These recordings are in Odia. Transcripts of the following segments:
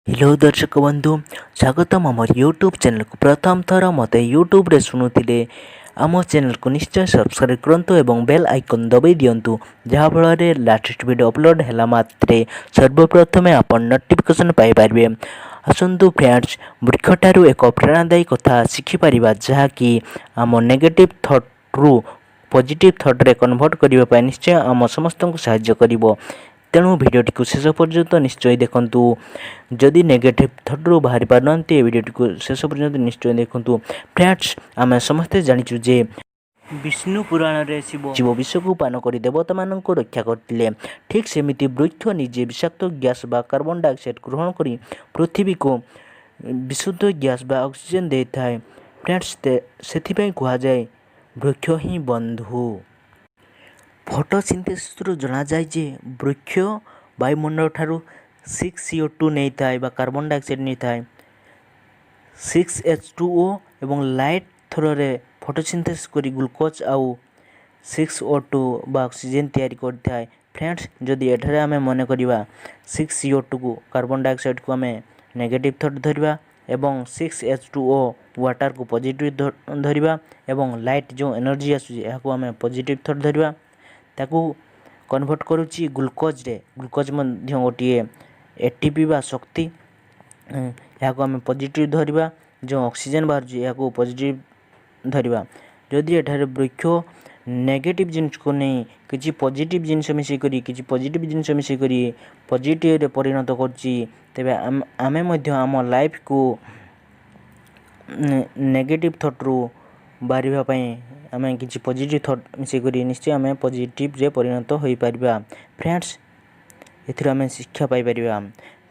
ହ୍ୟାଲୋ ଦର୍ଶକ ବନ୍ଧୁ, ସ୍ୱାଗତମ ଆମର ୟୁଟ୍ୟୁବ୍ ଚ୍ୟାନେଲକୁ। ପ୍ରଥମ ଥର ମୋତେ ୟୁଟ୍ୟୁବରେ ଶୁଣୁଥିଲେ ଆମ ଚ୍ୟାନେଲକୁ ନିଶ୍ଚୟ ସବସ୍କ୍ରାଇବ୍ କରନ୍ତୁ ଏବଂ ବେଲ୍ ଆଇକନ୍ ଦବାଇ ଦିଅନ୍ତୁ, ଯାହାଫଳରେ ଲାଟେଷ୍ଟ ଭିଡ଼ିଓ ଅପଲୋଡ଼ ହେଲା ମାତ୍ରେ ସର୍ବପ୍ରଥମେ ଆପଣ ନୋଟିଫିକେସନ୍ ପାଇପାରିବେ। ଆସନ୍ତୁ ଫ୍ରେଣ୍ଡସ୍, ବୃକ୍ଷଠାରୁ ଏକ ପ୍ରେରଣାଦାୟୀ କଥା ଶିଖିପାରିବା, ଯାହାକି ଆମ ନେଗେଟିଭ୍ ଥଟ୍ରୁ ପଜିଟିଭ୍ ଥଟ୍ରେ କନଭର୍ଟ କରିବା ପାଇଁ ନିଶ୍ଚୟ ଆମ ସମସ୍ତଙ୍କୁ ସାହାଯ୍ୟ କରିବ। ତେଣୁ ଭିଡ଼ିଓଟିକୁ ଶେଷ ପର୍ଯ୍ୟନ୍ତ ନିଶ୍ଚୟ ଦେଖନ୍ତୁ। ଯଦି ନେଗେଟିଭ୍ ଥଟ୍ରୁ ବାହାରି ପାରୁନାହାନ୍ତି, ଏ ଭିଡ଼ିଓଟିକୁ ଶେଷ ପର୍ଯ୍ୟନ୍ତ ନିଶ୍ଚୟ ଦେଖନ୍ତୁ। ଫ୍ରେଣ୍ଡସ୍, ଆମେ ସମସ୍ତେ ଜାଣିଛୁ ଯେ ବିଷ୍ଣୁ ପୁରାଣରେ ଶିବ ବିଷକୁ ପାନ କରି ଦେବତାମାନଙ୍କୁ ରକ୍ଷା କରିଥିଲେ। ଠିକ୍ ସେମିତି ବୃକ୍ଷ ନିଜେ ବିଷାକ୍ତ ଗ୍ୟାସ୍ ବା କାର୍ବନ ଡାଇଅକ୍ସାଇଡ଼୍ ଗ୍ରହଣ କରି ପୃଥିବୀକୁ ବିଶୁଦ୍ଧ ଗ୍ୟାସ୍ ବା ଅକ୍ସିଜେନ୍ ଦେଇଥାଏ। ଫ୍ରେଣ୍ଡସ୍, ସେଥିପାଇଁ କୁହାଯାଏ ବୃକ୍ଷ ହିଁ ବନ୍ଧୁ। ଫଟୋସିନ୍ଥେସିସ୍ରୁ ଜଣାଯାଏ ଯେ ବୃକ୍ଷ ବାୟୁମଣ୍ଡଳ ଠାରୁ 6 CO2 ନେଇଥାଏ ବା କାର୍ବନ ଡାଇଅକ୍ସାଇଡ଼୍ ନେଇଥାଏ, 6 H2O ଏବଂ ଲାଇଟ୍ ଥ୍ରୋରେ ଫଟୋସିନ୍ଥେସିସ୍ କରି ଗ୍ଲୁକୋଜ୍ ଆଉ 6 O2 ବା ଅକ୍ସିଜେନ୍ ତିଆରି କରିଥାଏ। ଫ୍ରେଣ୍ଡସ୍, ଯଦି ଏଠାରେ ଆମେ ମନେ କରିବା 6 CO2କୁ, କାର୍ବନ ଡାଇଅକ୍ସାଇଡ଼୍କୁ ଆମେ ନେଗେଟିଭ୍ ଥଟ୍ ଧରିବା ଏବଂ 6 H2O ୱାଟର୍କୁ ପଜିଟିଭ୍ ଧରିବା ଏବଂ ଲାଇଟ୍ ଯେଉଁ ଏନର୍ଜି ଆସୁଛି, ଏହାକୁ ଆମେ ପଜିଟିଭ୍ ଥଟ୍ ଧରିବା, ତାକୁ କନଭର୍ଟ କରୁଛି ଗ୍ଲୁକୋଜ୍ରେ। ଗ୍ଲୁକୋଜ୍ ମଧ୍ୟ ଗୋଟିଏ ATP ବା ଶକ୍ତି। ଏହାକୁ ଆମେ ପଜିଟିଭ୍ ଧରିବା। ଯେଉଁ ଅକ୍ସିଜେନ୍ ବାହାରୁଛି, ଏହାକୁ ପଜିଟିଭ୍ ଧରିବା। ଯଦି ଏଠାରେ ବୃକ୍ଷ ନେଗେଟିଭ୍ ଜିନିଷକୁ ନେଇ କିଛି ପଜିଟିଭ୍ ଜିନିଷ ମିଶାଇ କରି, କିଛି ପଜିଟିଭ୍ ଜିନିଷ ମିଶାଇ କରି ପଜିଟିଭ୍ରେ ପରିଣତ କରୁଛି, ତେବେ ଆମେ ମଧ୍ୟ ଆମ ଲାଇଫ୍କୁ ନେଗେଟିଭ୍ ଥଟ୍ରୁ ବାହାରିବା ପାଇଁ ଆମେ କିଛି ପଜିଟିଭ୍ ଥଟ୍ ମିଶାଇ କରି ନିଶ୍ଚୟ ଆମେ ପଜିଟିଭ୍ରେ ପରିଣତ ହୋଇପାରିବା। ଫ୍ରେଣ୍ଡସ୍, ଏଥିରୁ ଆମେ ଶିକ୍ଷା ପାଇପାରିବା।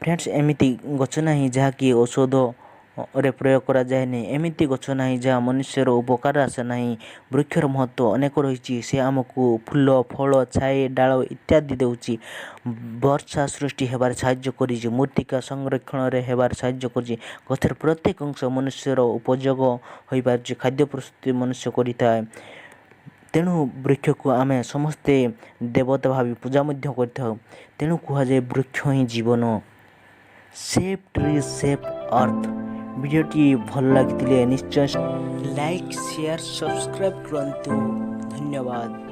ଫ୍ରେଣ୍ଡସ୍, ଏମିତି ଗଛ ନାହିଁ ଯାହାକି ଔଷଧରେ ପ୍ରୟୋଗ କରାଯାଏନି। ଏମିତି ଗଛ ନାହିଁ ଯାହା ମନୁଷ୍ୟର ଉପକାର ଆସେ ନାହିଁ। ବୃକ୍ଷର ମହତ୍ତ୍ୱ ଅନେକ ରହିଛି। ସେ ଆମକୁ ଫୁଲ, ଫଳ, ଛାଇ, ଡାଳ ଇତ୍ୟାଦି ଦେଉଛି। ବର୍ଷା ସୃଷ୍ଟି ହେବାରେ ସାହାଯ୍ୟ କରିଛି। ମୃତ୍ତିକା ସଂରକ୍ଷଣରେ ହେବାରେ ସାହାଯ୍ୟ କରୁଛି। ଗଛର ପ୍ରତ୍ୟେକ ଅଂଶ ମନୁଷ୍ୟର ଉପଯୋଗ ହୋଇପାରୁଛି। ଖାଦ୍ୟ ପ୍ରସ୍ତୁତି ମନୁଷ୍ୟ କରିଥାଏ। ତେଣୁ ବୃକ୍ଷକୁ ଆମେ ସମସ୍ତେ ଦେବତା ଭାବି ପୂଜା ମଧ୍ୟ କରିଥାଉ। ତେଣୁ କୁହାଯାଏ ବୃକ୍ଷ ହିଁ ଜୀବନ। Save tree, save earth। ଭିଡ଼ିଓଟି ଭଲ ଲାଗିଥିଲେ ନିଶ୍ଚୟ ଲାଇକ୍, ସେୟାର, ସବସ୍କ୍ରାଇବ୍ କରନ୍ତୁ। ଧନ୍ୟବାଦ।